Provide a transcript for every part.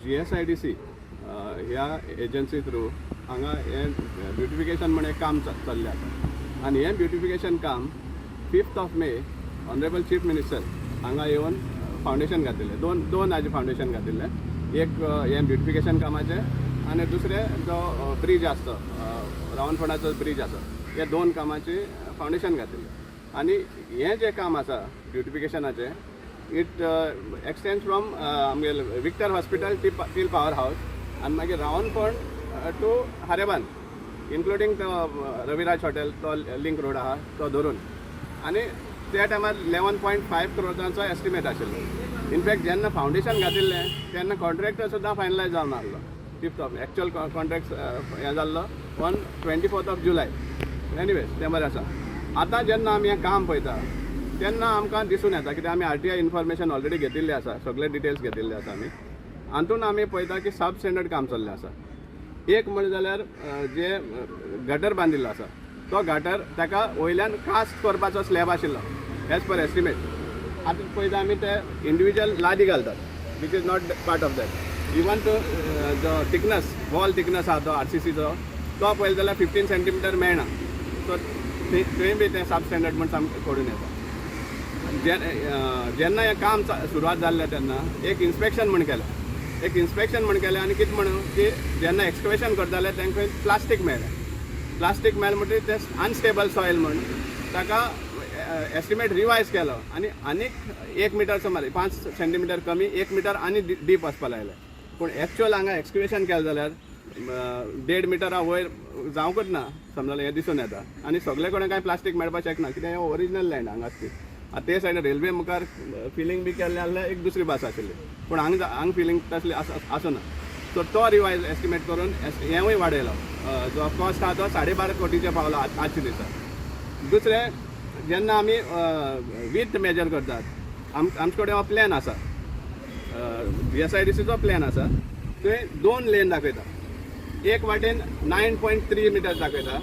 GSIDC ह्या agency through हांगा हें ब्युटिफिकेशन म्हण एक काम चल्लें आसा आनी हें ब्युटिफिकेशन काम 5th of May Honourable Chief Minister हांगा येवन फावंडेशन घातिल्लें. दोन दोन हाजें फावंडेशन घातिल्लें. एक हें ब्युटिफिकेशन कामाचें आनी दुसरें जो ब्रीज आसा तो रावणफोंडाचो ब्रीज आसा, हे दोन कामाचें फावंडेशन घातिल्लें. आनी हें जें काम आसा ब्युटिफिकेशनाचें, it extend from आमगेले Victor Hospital till Power House आनी मागीर रावणफोंड टू खारेबांद, इन्क्लुडींग तो रविराज हॉटेल, तो लिंक रोड आहा तो धरून. आनी त्या टायमार 11.5 क्रोर्सांचो एस्टिमेट आशिल्लो. इनफॅक्ट जेन्ना फावंडेशन घातिल्लें तेन्ना कॉन्ट्रॅक्टर सुद्दां फायनलायज जावन आसलो फिफ्थ ऑफ, एक्चुअल कॉन्ट्रॅक्ट हें जाल्लो on 24th of July. Anyways, तें बरें आसा. आतां जेन्ना आमी हें काम पळयता तेन्ना आमकां दिसून येता, कित्याक आमी आरटीआय इन्फॉर्मेशन ऑलरेडी घेतिल्ली आसा, सगळे डिटेल्स घेतिल्ले आसा आमी. हातून आमी पळयता की सब स्टँडर्ड काम चल्लें आसा. एक म्हणलें जाल्यार जे गटर बांदिल्लो आसा तो गटर, ताका वयल्यान कास्ट करपाचो स्लॅब आशिल्लो एज पर एस्टिमेट. आतां पळयता आमी, ते इंडिविज्युअल लादी घालतात, which is not part of that. Even तो जो थिकनस, वॉल थिकनस आहा तो आरसीसीचो, तो पळयलो जाल्यार 15 सेंटीमिटर मेळना. सो थंय बी तें सब स्टँडर्ड म्हण सामकें कळून येता. जेन्ना हें काम सुरवात जाल्लें तेन्ना एक इन्स्पेक्शन म्हण केलें. एक इन्स्पेक्शन म्हण केलें आनी कितें म्हणून की जेन्ना एक्सकवेशन करताले तांकां प्लास्टीक मेळ्ळें. प्लास्टीक मेळ्ळें म्हणटकीर तें अनस्टेबल सॉयल म्हण ताका एस्टिमेट रिवायज केलो आनी आनीक 1 मिटर सुमार, 5 सेंटीमिटर कमी, 1 मिटर आनी डीप वचपा लायलें. पूण एक्चुअल हांगा एक्सकवेशन केलें जाल्यार 1.5 मिटरा वयर जावंकूच ना, समजलें? हें दिसून येता. आनी सगळे कडेन कांय प्लास्टीक मेळपाक शकना, कित्याक हें ओरिजिनल लँड हांगाच ती. आतां ते सायडीन रेल्वे मुखार फिलींग बी केल्लें जाल्यार एक दुसरी भास आशिल्ली, पूण हांगा हांगा फिलींग तसली आसना. सो तो रिवायज एस्टिमेट करून हेंवूय वाडयलो. जो कॉस्ट आहा तो 12.5 कोटीचे पावलो आजच्या दिसा. दुसरें, जेन्ना आमी विथ मेजर करतात, आमचे कडेन हो प्लॅन आसा, जीएसआयडीसीचो प्लॅन आसा, थंय दोन लेन दाखयता. एक वाटेन 9.3 मिटर्स दाखयता,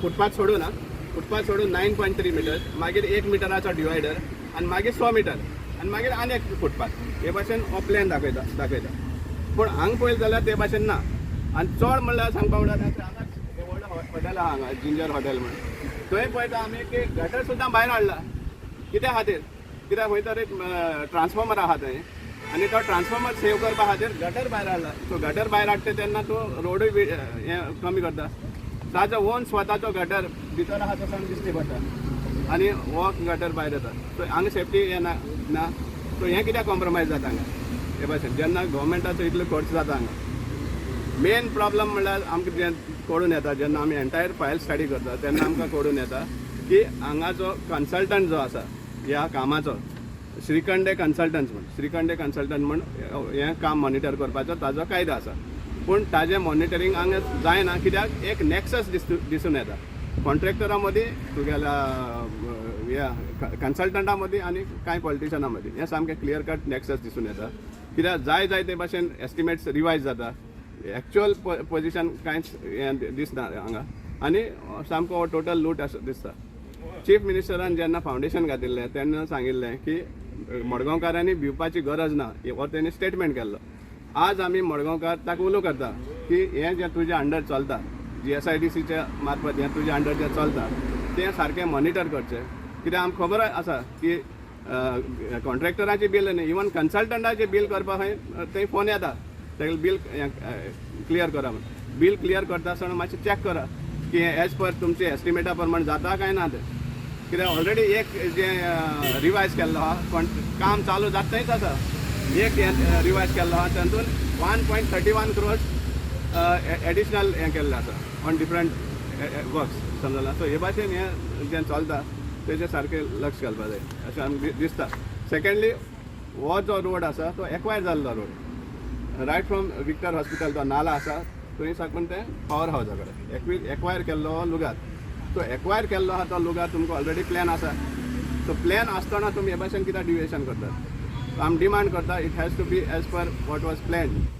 फुटपाथ सोडून. हा, फुटपाथ सोडून 9.3 मिटर्स, मागीर 1 मिटराचो डिवायडर आनी मागीर 100 मिटर आनी मागीर आनी एक फुटपाथ. हे भाशेन हो प्लॅन दाखयता दाखयता पूण हांगा पळयलें जाल्यार ते भाशेन ना. आनी चड म्हणल्यार सांगपा म्हणल्यार हांगा व्हडलें हॉटेल आहा हांगा, जिंजर हॉटेल म्हण, थंय पळयता आमी की गटर सुद्दां भायर हाडला. कित्या खातीर? कित्याक खंय तरी ट्रान्सफॉर्मर आहा थंय आनी तो ट्रान्सफॉर्मर सेव करपा खातीर गटर भायर हाडला. सो गटर भायर हाडटा तेन्ना तूं रोडूय बी हें कमी करता. ताजो ओन स्वताचो गटर भितर आहा तसो दिश्टी पडटा आनी हो गटर भायर येता. सो हांगा सेफ्टी हें ना ना. सो हें कित्याक कॉम्प्रोमायज जाता हांगा हे भाशेन, जेन्ना गव्हर्मेंटाचो इतलो खर्च जाता हांगा? मेन प्रॉब्लम म्हणल्यार आमकां जें कळून येता, जेन्ना आमी एंटायर फायल स्टडी करता तेन्ना आमकां कळून येता की हांगा जो कन्सल्टंट जो आसा ह्या कामाचो, श्रीखंडे कन्सल्टंट्स म्हण, श्रीखंडे कन्सल्टंट म्हण हें काम मॉनिटर करपाचो ताजो कायदो आसा, पूण ताजें मॉनिटरींग हांगा जायना. कित्याक एक नॅक्सस दिसून येता कॉन्ट्रॅक्टरा मदीं, तुगेल्या ह्या कन्सल्टंटा मदीं आनी कांय पॉलिटिशना मदीं. हें सामकें क्लियर कट नॅक्सस दिसून येता, कित्याक जाय जाय ते भाशेन एस्टिमेट्स रिवायज जाता, एक्चुअल पोजिशन कांयच हें दिसना हांगा आनी सामको टोटल लूट असो दिसता. चीफ मिनिस्टरान जेन्ना फावंडेशन घातिल्लें तेन्ना सांगिल्लें की मडगांवकारांनी भिवपाची गरज ना, हो तेणी स्टेटमेंट केल्लो. आज आमी मडगांवकार ताका उलो करता की हें जें तुज्या अंडर चलता, जीएसआयडीसीच्या मार्फत हें तुज्या अंडर जें चलता तें सारकें मॉनिटर करचें. कित्याक आमकां खबर आसा की कॉन्ट्रॅक्टराचें बील न्ही, इवन कन्सल्टंटाचें बील करपा खंय थंय फोन येता, तागेलें बील क्लियर करा म्हण. बील क्लियर करता आसतना मातशें चॅक करा की एज पर तुमचे एस्टिमेटा प्रमाण जाता काय ना तें. कित्याक ऑलरेडी एक जें रिवायज केल्लो आहा, काम चालू जाता थंयच आसा, एक हें रिवायज केल्लो आहा तातूंत 1.31 crores additional हें केल्लें आसा ऑन डिफरंट वर्क्स, समजला? सो हे भाशेन हें जें चलता तेजें सारकें लक्ष घालपा जाय अशें आमकां दिसता. सेकंडली, हो जो रोड आसा तो एक्वायर जाल्लो road, right from Victor Hospital तो नाला आसा थंय साकून ते पावर हावजा कडेन एक्वायर केल्लो हो लुगार. सो एक्वायर केल्लो आहा तो लुगार, तुमकां ऑलरेडी प्लॅन आसा. सो प्लॅन आसतना तुमी हे भाशेन कित्याक डिविएशन करतात? आमी डिमांड करता, it has to be as per what was planned.